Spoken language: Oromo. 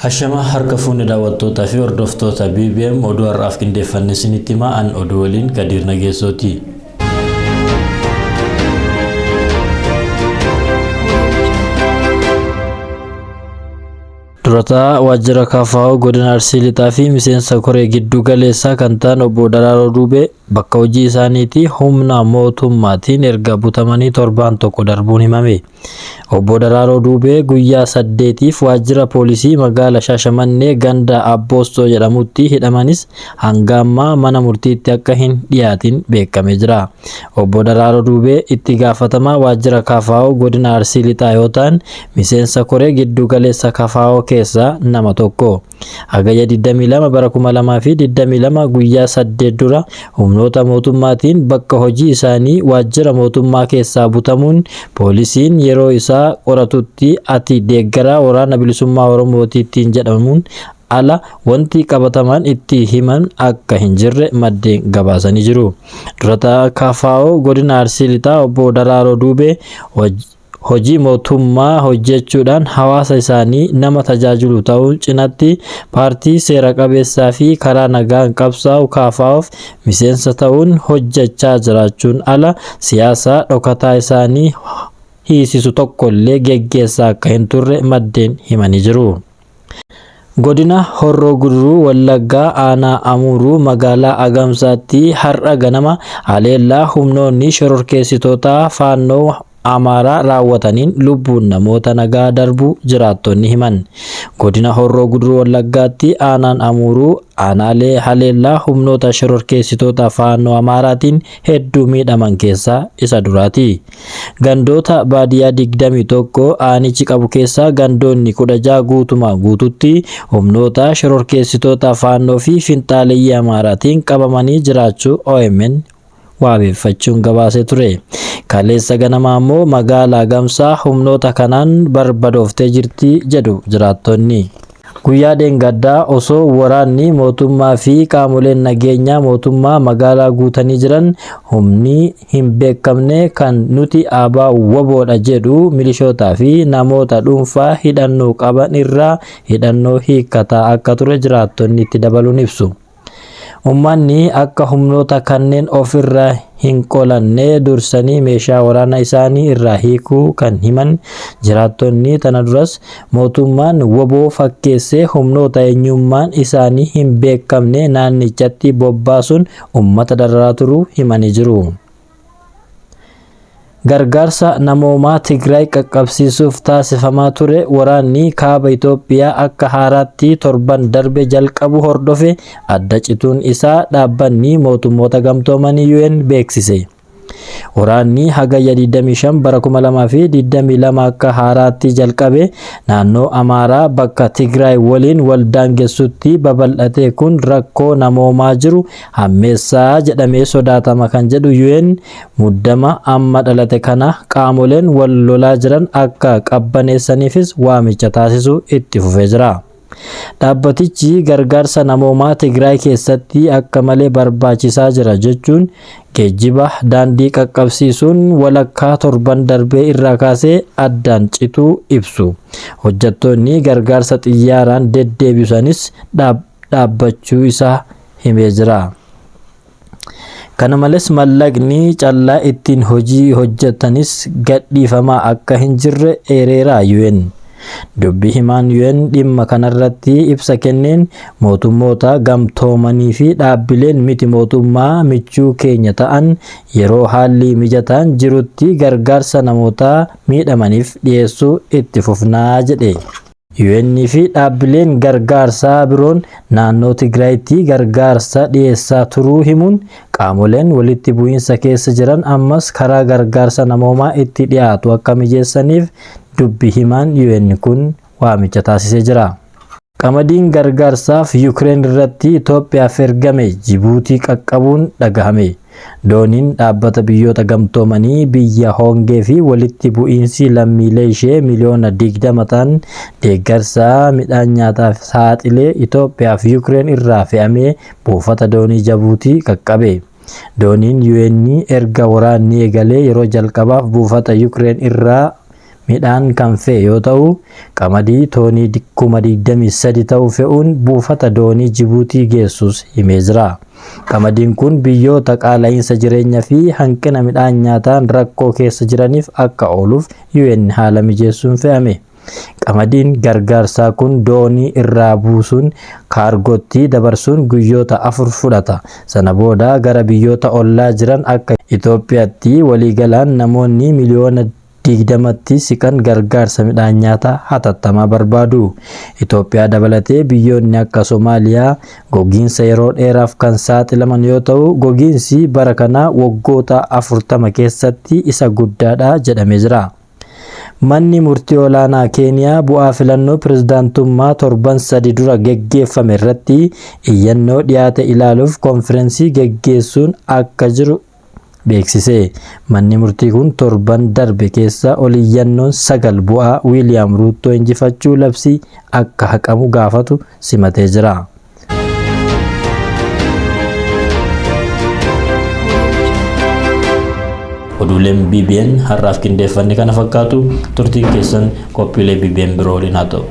Hashama harka fuunni daawwattootaa fi hordoftoota BBM oduu har'aaf qindeeffanne isinitti himaa an oduu waliin Kadiir Nageessooti. Durataa waajjira KFO godina Arsii Lixaa fi miseensa koree giddu galeessaa kan ta'an obbo Daraaroo Duubee bakka hojii isaaniitii humna mootummaatiin erga butamanii torbaan tokko darbuun himame. Obbo Daraaroo Duubee guyyaa saddeetiif waajjira poolisii magaala Shaashamannee ganda Abboostoo jedhamutti hidhamanis hanga ammaa mana murtiitti akka hin dhiyaatin beekamee jira. Obbo Daraaroo Duubee itti gaafatamaa waajjira KFO godina Arsii Lixaa yoo ta'an miseensa koree giddu galeessa KFO keessaa nama tokko. Hagayya 22 bara 2022 guyyaa 8 dura humnoota mootummaatiin bakka hojii isaanii waajjira mootummaa keessaa butamuun poolisiin yeroo isaa qoratutti ati deeggaraa waraana bilisummaa Oromootiittiin jedhamuun ala wanti qabatamaan itti himan akka hin jirre maddeen gabaasanii jiru. Durataa KFO godina Arsii Lixaa obbo Daraaroo Duubee hojii mootummaa hojjechuudhaan hawaasa isaanii nama tajaajilu ta'uun cinatti paartii seera qabeessaa fi karaa nagaan qabsaa'u KFOf miseensa ta'uun hojjechaa jiraachuun ala siyaasa dhokataa isaanii hiisisu tokkollee geggeessaa akka hin turre maddeen himanii jiru. Godina Horroo Guduruu Wallaggaa aanaa Amuuruu magaalaa Agamsaatti har'a ganama haleellaa humnoonni shororkeessitoota faannoo Amaaraa raawwataniin lubbuun namoota nagaa darbuu jiraattonni himan. Godina Horroo Guduruu Wallaggaatti aanaan Amuuruu aanaalee haleellaa humnoota shororkeessitoota faannoo Amaaraatiin hedduu miidhaman keessaa isa duraati. Gandoota baadiyyaa 21 aanichi qabu keessaa gandoonni 16 guutumaa guututti humnoota shororkeessitoota faannoo fi finxaaleyyii Amaaraatiin qabamanii jiraachuu OMN waabeeffachuun gabaasee ture. Kaleessa ganama ammoo magaalaa Gamsaa humnoota kanaan barbadooftee jirti jedhu jiraattonni. Guyyaa dheengaddaa osoo waraanni mootummaa fi qaamoleen nageenyaa mootummaa magaalaa guutanii jiran humni hin beekamne kan nuti abaa waboodha jedhu milishootaa fi namoota dhuunfaa hidhannoo qaban irraa hidhannoo hiikkataa akka ture jiraattonni itti dabaluun ibsu. Uummanni akka humnoota kanneen ofirraa hin qolanne dursanii meeshaa waraana isaanii irraa hiikuu kan himan jiraattonni tana duras mootummaan woboo fakkeessee humnoota eenyummaan isaanii hin beekamne naannichatti bobbaasuun uummata dararaa turuu himanii jiru. Gargaarsa namoomaa Tigraay qaqqabsiisuuf taasifamaa ture waraanni kaaba Itoophiyaa akka haaraatti torban darbe jalqabu hordofe adda cituun isaa dhaabbanni mootummoota gamtoomanii UN beeksise. Waraanni hagayya 25 bara 2022 akka haaraatti jalqabe naannoo Amaaraa bakka Tigraay waliin wal daangessutti babal'ate kun rakkoo namoomaa jiru hammeessaa jedhamee sodaatama kan jedhu UN muddama amma dhalate kana qaamoleen wal lolaa jiran akka qabbaneessaniifis waamicha taasisuu itti fufee jira. Dhaabbatichi gargaarsa namoomaa Tigraay keessatti akka malee barbaachisaa jira jechuun geejjiba daandii qaqqabsiisuun walakkaa torban darbee irraa kaasee addaan cituu ibsu. Hojjettoonni gargaarsa xiyyaaraan deddeebisanis dhaabbachuu isaa himee jira. Kana malees mallaqni callaa ittiin hojii hojjetanis gadhiifamaa akka hin jirre eereera UN. Dubbi himaan UN dhimma kanarratti ibsa kenneen mootummoota gamtoomanii fi dhaabbileen miti mootummaa michuu keenya ta'an yeroo haalli mijataan jirutti gargaarsa namoota miidhamaniif dhiyeessuu itti fufnaa jedhe. UN fi dhaabbileen gargaarsaa biroon naannoo Tigraayitti gargaarsa dhiyeessaa turuu himuun qaamoleen walitti bu'iinsa keessa jiran ammas karaa gargaarsa namoomaa itti dhiyaatu akka mijeessaniif dubbi himaan UN kun waamicha taasisee jira. Qamadiin gargaarsaaf Yuukireen irratti Itoophiyaaf ergame Jibuutii qaqqabuun dhagahame. Dooniin dhaabbata biyyoota gamtoomanii biyya hongee fi walitti bu'iinsi lammiilee ishee miliyoona 20 ta'an deeggarsa midhaan nyaataaf saaxilee Itoophiyaa fi Yuukireen irraa fe'amee buufata doonii Jibuutii qaqqabe. Dooniin UN erga waraanni eegalee yeroo jalqabaaf buufata Yuukireen irraa midhaan kan fe'e yoo ta'u, qamadii toonii 23,000 ta'u fe'uun buufata doonii Jibuutii geessus himee jira. Qamadiin kun biyyoota qaala'iinsa jireenyaa fi hanqina midhaan nyaataan rakkoo keessa jiraniif akka ooluuf UN haala mijeessuun fe'ame. Qamadiin gargaarsaa kun doonii irraa buusuun kaargootti dabarsuun guyyoota 4 fudhata. Sana booda gara biyyoota ollaa jiran akka Itoophiyaatti waliigalaan namoonni miliyoona 20tti siqan gargaarsa midhaan nyaataa hatattamaa barbaadu. Itoophiyaa dabalatee biyyoonni akka Somaaliyaa gogiinsa yeroo dheeraaf kan saaxilaman yoo ta'u, gogiinsi bara kanaa waggoota 40 keessatti isa guddaadha jedhamee jira. Manni murtii olaanaa Keeniyaa bu'aa filannoo pirezidaantummaa torban 3 dura geggeeffame irratti iyyannoo dhiyaate ilaaluuf konfireensii geggeessuun akka jiru beeksise. Manni murtii kun torban darbe keessa ol iyyannoon 9 bu'aa Wiiliyaam Ruuttoo injifachuu labsii akka haqamu gaafatu simatee jira. Oduuleen BBN har'aaf qindeeffanne kana fakkaatu. Turtiin keessan qophiilee BBN biroo waliin haa ta'u.